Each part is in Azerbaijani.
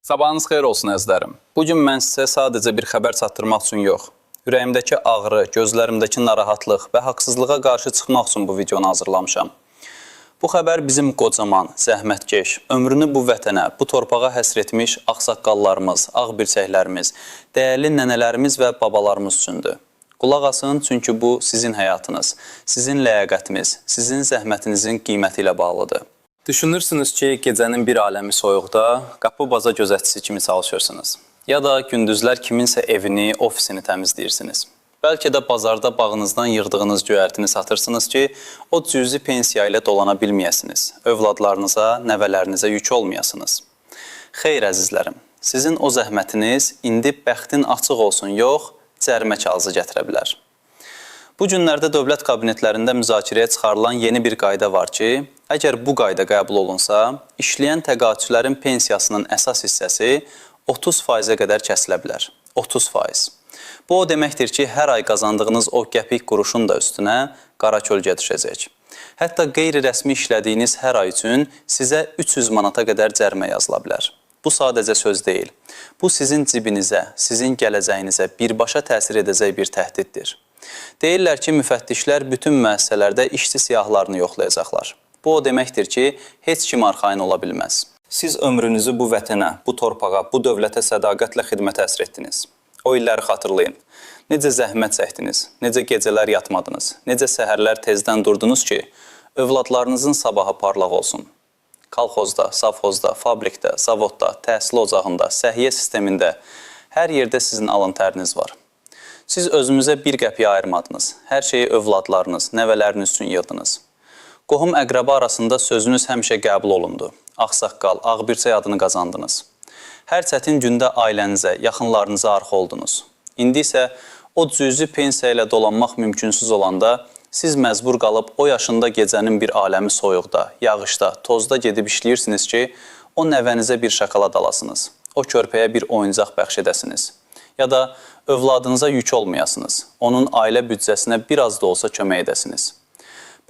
Sabahınız xeyir olsun əzizlərim. Bu gün mən sizə sadəcə bir xəbər çatdırmaq üçün yox, ürəyimdəki ağrı, gözlərimdəki narahatlıq və haqsızlığa qarşı çıxmaq üçün bu videonu hazırlamışam. Bu xəbər bizim qocaman, zəhmətkeş, ömrünü bu vətənə, bu torpağa həsr etmiş ağsaqqallarımız, ağ birçəklərimiz, dəyərli nənələrimiz və babalarımız üçündür. Qulaq asın, çünki bu sizin həyatınız, sizin ləyaqətiniz, sizin zəhmətinizin qiyməti ilə bağlıdır. Düşünürsünüz ki, gecənin bir aləmi soyuqda qapı baza gözətçisi kimi çalışırsınız. Ya da gündüzlər kiminsə evini, ofisini təmizləyirsiniz. Bəlkə də bazarda bağınızdan yığdığınız göyərtini satırsınız ki, o cüzi pensiya ilə dolana bilməyəsiniz. Övladlarınıza, nəvələrinizə yük olmayasınız. Xeyr əzizlərim, sizin o zəhmətiniz indi bəxtin açıq olsun yox, cərimə kağızı gətirə bilər. Bu günlərdə dövlət kabinetlərində müzakirəyə çıxarılan yeni bir qayda var ki, əgər bu qayda qəbul olunsa, işləyən təqaüdçülərin pensiyasının əsas hissəsi 30%-ə qədər kəsilə bilər. 30%. Bu o deməkdir ki, hər ay qazandığınız o qəpik quruşun da üstünə qara kölgə düşəcək. Hətta qeyri-rəsmi işlədiyiniz hər ay üçün sizə 300 manata qədər cərimə yazıla bilər. Bu sadəcə söz deyil. Bu sizin cibinizə, sizin gələcəyinizə birbaşa təsir edəcək bir təhdiddir. Deyirlər ki, müfəttişlər bütün müəssisələrdə işçi siyahılarını yoxlayacaqlar. Bu o deməkdir ki, heç kim arxayın ola bilməz. Siz ömrünüzü bu vətənə, bu torpağa, bu dövlətə sədaqətlə xidmətə həsr etdiniz. O illəri xatırlayın. Necə zəhmət çəkdiniz, necə gecələr yatmadınız, necə səhərlər tezdən durdunuz ki, övladlarınızın sabahı parlaq olsun. Kolxozda, safxozda, fabrikdə, zavodda, təhsil ocağında, səhiyyə sistemində hər yerdə sizin alın təriniz var. Siz özünüzə bir qəpiyə ayırmadınız. Hər şeyi övladlarınız, nəvələriniz üçün yığdınız. Qohum əqrəba arasında sözünüz həmişə qəbul olundu. Ağsaqqal, ağbirçək adını qazandınız. Hər çətin gündə ailənizə, yaxınlarınıza arxa oldunuz. İndi isə o cüzi pensiya ilə dolanmaq mümkünsüz olanda siz məcbur qalıb o yaşında gecənin bir aləmi soyuqda, yağışda, tozda gedib işləyirsiniz ki, o nəvənizə bir şokolad alasınız, o körpəyə bir oyuncaq bəxş edəsiniz. Ya da övladınıza yük olmayasınız, onun ailə büdcəsinə biraz da olsa kömək edəsiniz.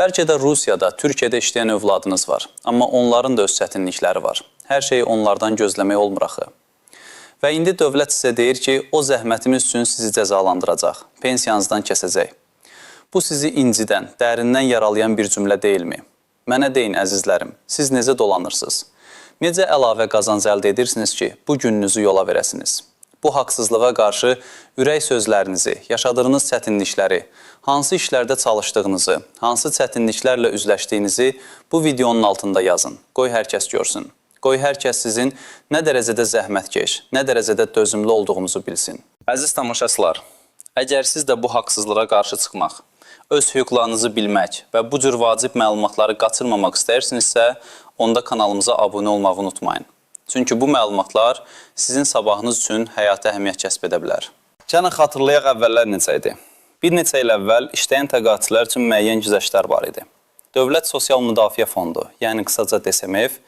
Bəlkə də Rusiyada, Türkiyədə işləyən övladınız var, amma onların da öz çətinlikləri var. Hər şeyi onlardan gözləmək olmur axı. Və indi dövlət sizə deyir ki, o zəhmətimiz üçün sizi cəzalandıracaq, pensiyanızdan kəsəcək. Bu sizi incidən, dərindən yaralayan bir cümlə deyilmi? Mənə deyin əzizlərim, siz necə dolanırsınız? Necə əlavə qazanc əldə edirsiniz ki, bu gününüzü yola verəsiniz? Bu haqsızlığa qarşı ürək sözlərinizi, yaşadığınız çətinlikləri, hansı işlərdə çalışdığınızı, hansı çətinliklərlə üzləşdiyinizi bu videonun altında yazın. Qoy hər kəs görsün. Qoy hər kəs sizin nə dərəcədə zəhmətkeş, nə dərəcədə dözümlü olduğunuzu bilsin. Əziz tamaşaçılar, əgər siz də bu haqsızlığa qarşı çıxmaq, öz hüquqlarınızı bilmək və bu cür vacib məlumatları qaçırmamaq istəyirsinizsə, onda kanalımıza abunə olmağı unutmayın. Çünki bu məlumatlar sizin sabahınız üçün həyati əhəmiyyət kəsb edə bilər. Gəlin xatırlayaq əvvəllər necə idi? Bir neçə il əvvəl işləyən təqaüdçülər üçün müəyyən güzəştlər var idi. Dövlət Sosial Müdafiə Fondu, yəni qısaca DSMF,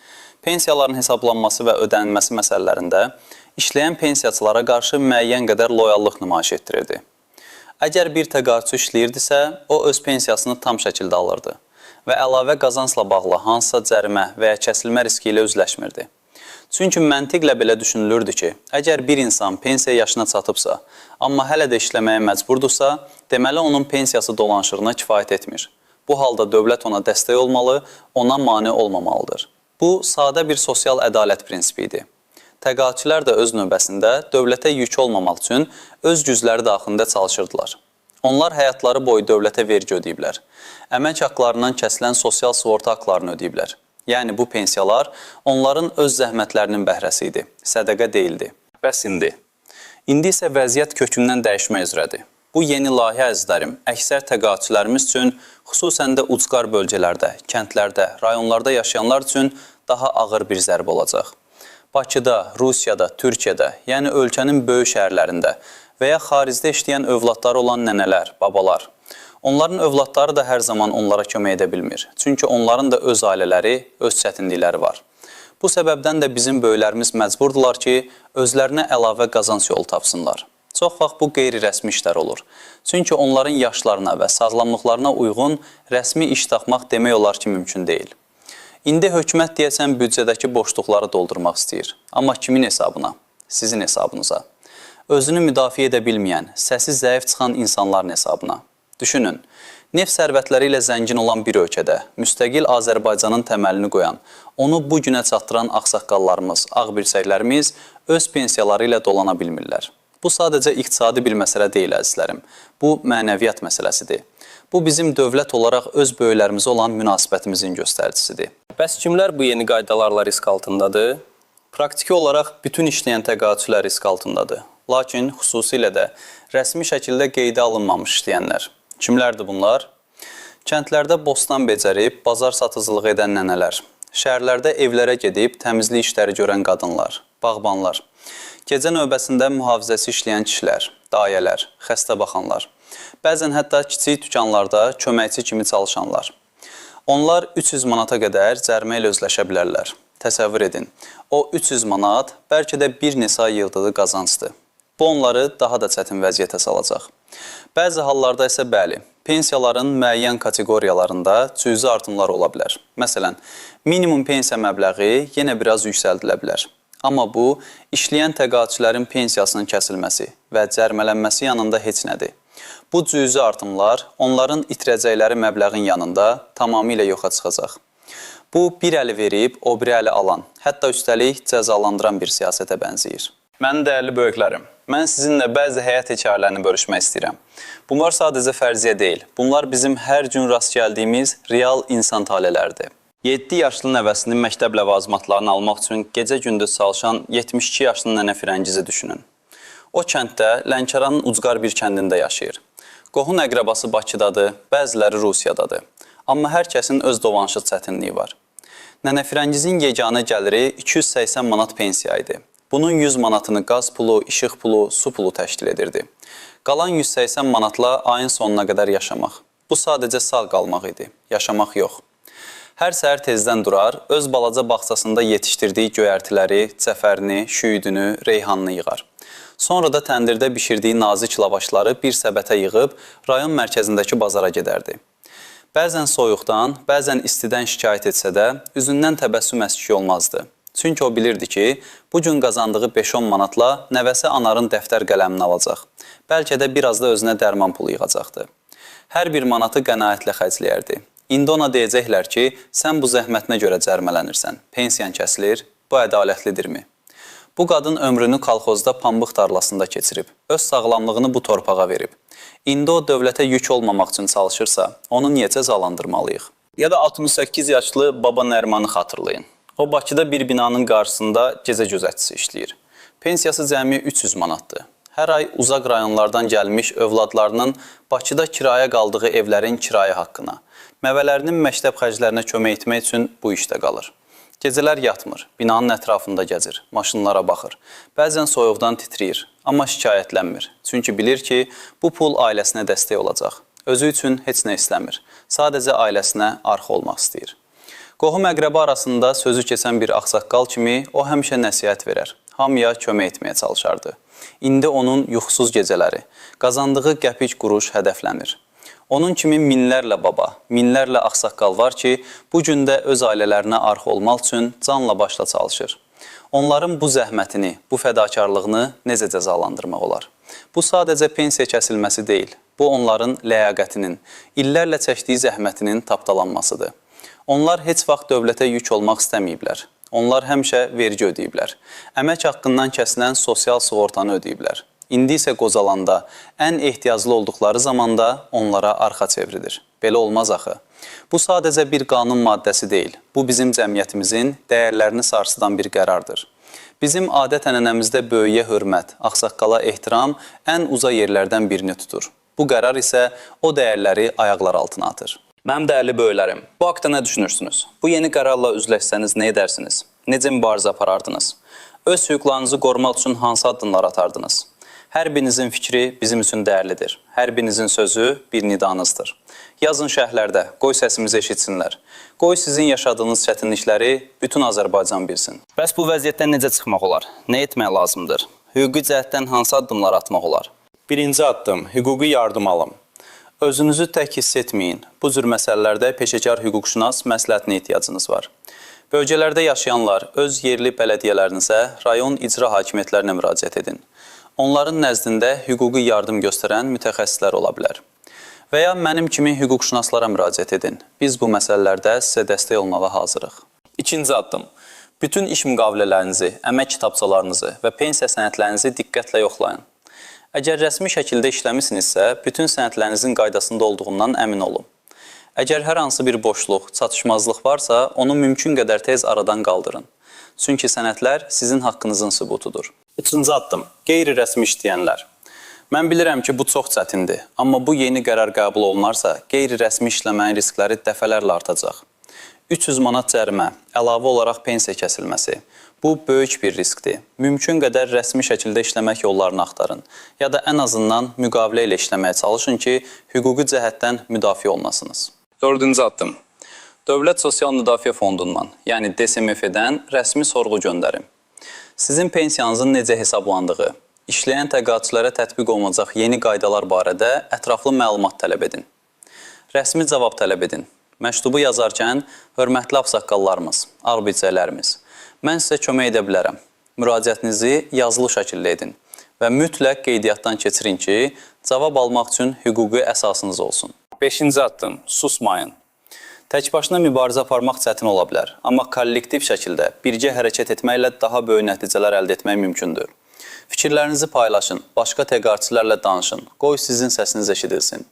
pensiyaların hesablanması və ödənilməsi məsələlərində işləyən pensiyaçılara qarşı müəyyən qədər loyallıq nümayiş etdirirdi. Əgər bir təqaüdçü işləyirdisə, o öz pensiyasını tam şəkildə alırdı və əlavə qazancla bağlı hansısa cərimə və ya kəsilmə riski ilə üzləşmirdi. Çünki məntiqlə belə düşünülürdü ki, əgər bir insan pensiya yaşına çatıbsa, amma hələ də işləməyə məcburdursa, deməli onun pensiyası dolanışığına kifayət etmir. Bu halda dövlət ona dəstək olmalı, ona mane olmamalıdır. Bu, sadə bir sosial ədalət prinsipi idi. Təqaüdçülər də öz növbəsində dövlətə yük olmamaq üçün öz gücləri daxilində çalışırdılar. Onlar həyatları boyu dövlətə vergi ödəyiblər. Əmək haqlarından kəsilən sosial sığorta haqlarını ödəyiblər. Yəni bu pensiyalar onların öz zəhmətlərinin bəhrəsi idi, sədəqə deyildi. Bəs indi? İndi isə vəziyyət kökündən dəyişmək üzrədir. Bu yeni layihə əzizlərim, əksər təqaüdçülərimiz üçün, xüsusən də ucqar bölgələrdə, kəndlərdə, rayonlarda yaşayanlar üçün daha ağır bir zərbə olacaq. Bakıda, Rusiyada, Türkiyədə, yəni ölkənin böyük şəhərlərində və ya xaricdə işləyən övladları olan nənələr, babalar. Onların övladları da hər zaman onlara kömək edə bilmir. Çünki onların da öz ailələri, öz çətinlikləri var. Bu səbəbdən də bizim böyüklərimiz məcburdular ki, özlərinə əlavə qazanc yolu tapsınlar. Çox vaxt bu qeyri-rəsmi işlər olur. Çünki onların yaşlarına və sağlamlıqlarına uyğun rəsmi iş tapmaq demək olar ki, mümkün deyil. İndi hökumət deyəsən büdcədəki boşluqları doldurmaq istəyir. Amma kimin hesabına? Sizin hesabınıza. Özünü müdafiə edə bilməyən, səsi zəif çıxan insanların hesabına. Düşünün, neft sərvətləri ilə zəngin olan bir ölkədə müstəqil Azərbaycanın təməlini qoyan, onu bu günə çatdıran ağsaqqallarımız, ağbirçəklərimiz öz pensiyaları ilə dolana bilmirlər. Bu sadəcə iqtisadi bir məsələ deyil, əzizlərim. Bu mənəviyyat məsələsidir. Bu bizim dövlət olaraq öz böyüklərimizə olan münasibətimizin göstəricisidir. Bəs kimlər bu yeni qaydalarla risk altındadır? Praktiki olaraq bütün işləyən təqaüdçülər risk altındadır. Lakin xüsusilə də rəsmi şəkildə qeydə alınmamış işləyənlər. Kimlərdir bunlar? Kəndlərdə bostan becərib, bazar satıcılığı edən nənələr, şəhərlərdə evlərə gedib təmizlik işləri görən qadınlar, bağbanlar, gecə növbəsində mühafizəçi işləyən kişilər, dayələr, xəstə baxanlar, bəzən hətta kiçik dükanlarda köməkçi kimi çalışanlar. Onlar 300 manata qədər cərimə ilə özləşə bilərlər. Təsəvvür edin, o 300 manat bəlkə də bir neçə ay yığdığı qazancdır. Bu onları daha da çətin vəziyyətə salacaq. Bəzi hallarda isə bəli, pensiyaların müəyyən kateqoriyalarında cüzi artımlar ola bilər. Məsələn, minimum pensiya məbləği yenə biraz yüksəldilə bilər. Amma bu, işləyən təqaüdçülərin pensiyasının kəsilməsi və cərimələnməsi yanında heç nədir. Bu cüzi artımlar onların itirəcəkləri məbləğin yanında tamamilə yoxa çıxacaq. Bu, bir əli verib, o biri əli alan, hətta üstəlik cəzalandıran bir siyasətə bənzəyir. Mənim dəyərli böyüklərim, mən sizinlə bəzi həyat hekayələrini bölüşmək istəyirəm. Bunlar sadəcə fərziyyə deyil, bunlar bizim hər gün rast gəldiyimiz real insan taleləridir. 7 yaşlı nəvəsinin məktəb ləvazimatlarını almaq üçün gecə-gündüz çalışan 72 yaşlı nənə Firəngizi düşünün. O kənddə, Lənkəranın ucqar bir kəndində yaşayır. Qohum əqrəbası Bakıdadır, bəziləri Rusiyadadır. Amma hər kəsin öz dovanışıq çətinliyi var. Nənə Firəngizin yeganə gəliri 280 manat pensiya idi. Bunun 100 manatını qaz pulu, işıq pulu, su pulu təşkil edirdi. Qalan 180 manatla ayın sonuna qədər yaşamaq. Bu sadəcə sağ qalmaq idi, yaşamaq yox. Hər səhər tezdən durar, öz balaca bağçasında yetişdirdiyi göyərtiləri, cəfərini, şüyüdünü, reyhanını yığar. Sonra da təndirdə bişirdiyi nazik lavaşları bir səbətə yığıb rayon mərkəzindəki bazara gedərdi. Bəzən soyuqdan, bəzən istidən şikayət etsə də, üzündən təbəssüm əskik olmazdı. Çünki o bilirdi ki, bu gün qazandığı 5-10 manatla nəvəsi Anarın dəftər qələmini alacaq. Bəlkə də biraz da özünə dərman pulu yığacaqdı. Hər bir manatı qənaətlə xərcləyərdi. İndi ona deyəcəklər ki, sən bu zəhmətinə görə cərimələnirsən, pensiyan kəsilir, bu ədalətlidirmi? Bu qadın ömrünü kolxozda pambıq tarlasında keçirib, öz sağlamlığını bu torpağa verib. İndi o dövlətə yük olmamaq üçün çalışırsa, onu niyə cəzalandırmalıyıq? Ya da 68 yaşlı baba Nərmanı xatırlayın. O Bakıda bir binanın qarşısında gecə gözətçisi işləyir. Pensiyası cəmi 300 manatdır. Hər ay uzaq rayonlardan gəlmiş övladlarının Bakıda kirayə qaldığı evlərin kirayə haqqına, nəvələrinin məktəb xərclərinə kömək etmək üçün bu işdə qalır. Gecələr yatmır, binanın ətrafında gəzir, maşınlara baxır. Bəzən soyuqdan titriyir, amma şikayətlənmir. Çünki bilir ki, bu pul ailəsinə dəstək olacaq. Özü üçün heç nə istəmir. Sadəcə ailəsinə arxa olmaq istəyir. Qohum əqrəba arasında sözü keçən bir ağsaqqal kimi o həmişə nəsihət verər. Hamıya kömək etməyə çalışardı. İndi onun yuxusuz gecələri, qazandığı qəpik quruş hədəflənir. Onun kimi minlərlə baba, minlərlə ağsaqqal var ki, bu gün də öz ailələrinə arxa olmaq üçün canla başla çalışır. Onların bu zəhmətini, bu fədakarlığını necə cəzalandırmaq olar? Bu sadəcə pensiya kəsilməsi deyil, bu onların ləyaqətinin, illərlə çəkdiyi zəhmətinin tapdalanmasıdır. Onlar heç vaxt dövlətə yük olmaq istəməyiblər. Onlar həmişə vergi ödəyiblər. Əmək haqqından kəsilən sosial sığortanı ödəyiblər. İndi isə qocalanda, ən ehtiyaclı olduqları zamanda onlara arxa çevrilir. Belə olmaz axı. Bu sadəcə bir qanun maddəsi deyil. Bu bizim cəmiyyətimizin dəyərlərini sarsıdan bir qərardır. Bizim adət-ənənəmizdə böyüyə hörmət, ağsaqqala ehtiram ən uca yerlərdən birini tutur. Bu qərar isə o dəyərləri ayaqlar altına atır. Mənim dəyərli böyüklərim, bu haqda nə düşünürsünüz? Bu yeni qərarla üzləşsəniz nə edərsiniz? Necə mübarizə aparardınız? Öz hüquqlarınızı qorumaq üçün hansı addımlar atardınız? Hər birinizin fikri bizim üçün dəyərlidir. Hər birinizin sözü bir nidanızdır. Yazın şərhlərdə, qoy səsimizi eşitsinlər. Qoy sizin yaşadığınız çətinlikləri bütün Azərbaycan bilsin. Bəs bu vəziyyətdən necə çıxmaq olar? Nə etmək lazımdır? Hüquqi cəhətdən hansı addımlar atmaq olar? Birinci addım, hüquqi yardım alım. Özünüzü tək hiss etməyin. Bu cür məsələlərdə peşəkar hüquqşünas məsləhətinə ehtiyacınız var. Bölgələrdə yaşayanlar öz yerli bələdiyyələrinizə, rayon icra hakimiyyətlərinə müraciət edin. Onların nəzdində hüquqi yardım göstərən mütəxəssislər ola bilər. Və ya mənim kimi hüquqşünaslara müraciət edin. Biz bu məsələlərdə sizə dəstək olmağa hazırıq. İkinci addım. Bütün iş müqavilələrinizi, əmək kitabçalarınızı və pensiya sənədlərinizi diqqətlə yoxlayın. Əgər rəsmi şəkildə işləmisinizsə, bütün sənədlərinizin qaydasında olduğundan əmin olun. Əgər hər hansı bir boşluq, çatışmazlıq varsa, onu mümkün qədər tez aradan qaldırın. Çünki sənədlər sizin haqqınızın sübutudur. Üçüncü addım. Qeyri-rəsmi işləyənlər. Mən bilirəm ki, bu çox çətindir, amma bu yeni qərar qəbul olunarsa, qeyri-rəsmi işləməyin riskləri dəfələrlə artacaq. 300 manat cərimə, əlavə olaraq pensiya kəsilməsi. Bu böyük bir riskdir. Mümkün qədər rəsmi şəkildə işləmək yollarını axtarın. Ya da ən azından müqavilə ilə işləməyə çalışın ki, hüquqi cəhətdən müdafiə olunasınız. Dördüncü addım. Dövlət Sosial Müdafiə Fondundan, yəni DSMF-dən rəsmi sorğu göndərin. Sizin pensiyanızın necə hesablandığı, işləyən təqaüdçülərə tətbiq olunacaq yeni qaydalar barədə ətraflı məlumat tələb edin. Rəsmi cavab tələb edin. Məktubu yazarkən, hörmətli ağsaqqallarımız, ağbicələrimiz, mən sizə kömək edə bilərəm. Müraciətinizi yazılı şəkildə edin və mütləq qeydiyyatdan keçirin ki, cavab almaq üçün hüquqi əsasınız olsun. Beşinci addım, susmayın. Tək başına mübarizə aparmaq çətin ola bilər, amma kollektiv şəkildə birgə hərəkət etməklə daha böyük nəticələr əldə etmək mümkündür. Fikirlərinizi paylaşın, başqa təqaüdçülərlə danışın, qoy sizin səsiniz eşidilsin.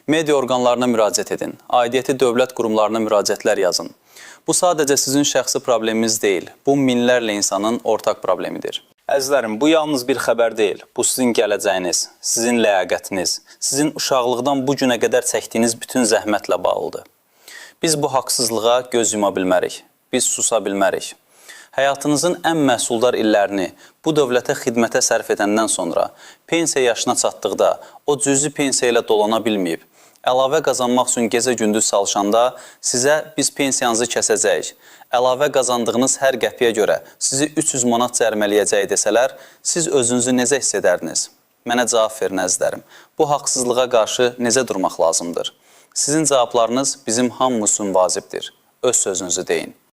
Media orqanlarına müraciət edin, aidiyyəti dövlət qurumlarına müraciətlər yazın. Bu sadəcə sizin şəxsi probleminiz deyil, bu minlərlə insanın ortaq problemidir. Əzizlərim, bu yalnız bir xəbər deyil, bu sizin gələcəyiniz, sizin ləyaqətiniz, sizin uşaqlıqdan bu günə qədər çəkdiyiniz bütün zəhmətlə bağlıdır. Biz bu haqsızlığa göz yuma bilmərik, biz susa bilmərik. Həyatınızın ən məhsuldar illərini bu dövlətə xidmətə sərf edəndən sonra pensiya yaşına çatdıqda o cüzi pensiya ilə dolana bilməyib, əlavə qazanmaq üçün gecə-gündüz çalışanda sizə biz pensiyanızı kəsəcəyik, əlavə qazandığınız hər qəpiyə görə sizi 300 manat cərimələyəcəyik desələr, siz özünüzü necə hiss edərdiniz? Mənə cavab verin əzizlərim. Bu haqsızlığa qarşı necə durmaq lazımdır? Sizin cavablarınız bizim hamımız üçün vacibdir. Öz sözünüzü deyin.